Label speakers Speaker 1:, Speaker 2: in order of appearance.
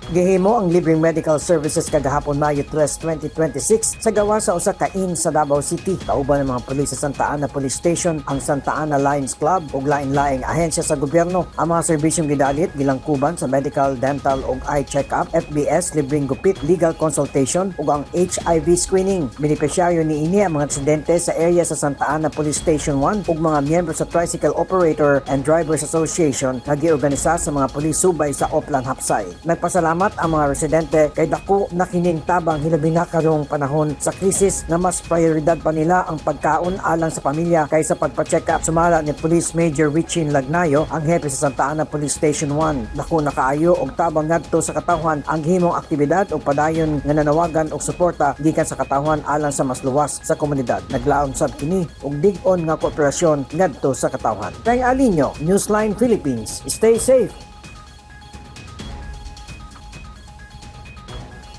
Speaker 1: Gihimo ang libreng medical services kagahapon, Mayo 3, 2026, sa gawas sa usa ka inn sa Davao City. Kauban ang mga pulis sa Santa Ana Police Station, ang Santa Ana Lions Club ug lain-laing ahensya sa gobyerno. Ang mga serbisyong gidalit gilangkuban sa medical, dental ug eye check-up, FBS, libreng gupit, legal consultation ug ang HIV screening. Benepisyaryo niini ang mga residente sa area sa Santa Ana Police Station 1 ug mga miyembro sa Tricycle Operator and Drivers Association nga giorganisa sa mga pulis subay sa Oplan Hapsay. Nagpasalamat ang mga residente kay dako na kining tabang, hilabi na karong panahon sa krisis nga mas prioridad pa nila ang pagkaon alang sa pamilya kaysa pagpa-check up. Sumala ni Police Major Richie Lagnayo, ang hepe sa Santa Ana Police Station 1, dako na kaayo og tabang ngadto sa katawhan ang himong aktibidad ug padayon nga nanawagan og suporta gikan sa katawhan alang sa mas luwas sa komunidad. Naglaom sab kini og dig-on nga kooperasyon ngadto sa katawhan. Kay Alinyo, Newsline Philippines. Stay safe.